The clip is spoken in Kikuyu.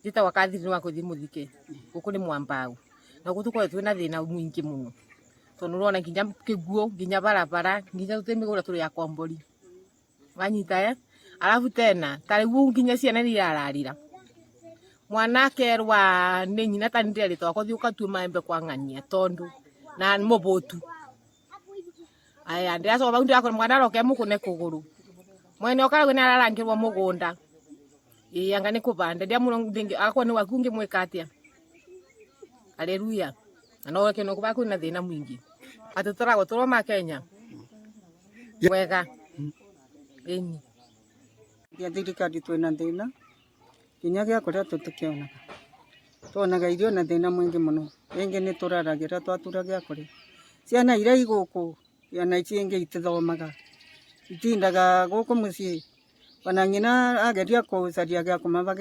Njĩtagwo Catherine wa kũthi Mũthike, gũkũ nĩ Mwambao. Na gũkũ tũkoragwo twĩna thĩna mũingĩ mũno, tondũ nĩũrona nginya kĩguũ, nginya barabara, nginya tũtirĩ mĩgũnda tũrĩ akombori. Wanyita eh? Alafu tena ta rĩu nginya ciana nĩ irararĩra. Mwana akerwa nĩ nyina ta nĩ ndĩrerĩtwo wakwa thiĩ ũgatue maembe kwa ng'ania tondũ na nĩ mũbũtu. Aya ndĩracoka bau ndĩrakora mwana aroka e mũkũne kũgũrũ. Mwene okaragwo nĩ ararangĩrwo mũgũnda. Ĩĩ anga nĩ kũbanda ndiamwĩra akwa nĩ waku ngĩmwĩka atĩa. Haleluya. Na no reke no kuba kwĩna thĩna mũingĩ. Atĩ tũragwo tũrwo ma Kenya. Wega. Ĩni. Gĩa thirikari twĩna thĩna nginya gĩa kũrĩa tũtikĩonaga. Tuonaga irio na thĩna mũingĩ mũno. Rĩngĩ nĩ tũraragĩra twatura gĩa kũrĩa. Ciana iria i gũkũ ona ici ingĩ itithomaga. Itindaga gũkũ mũciĩ ona nyina ageria gũcaria gĩa kũmahe.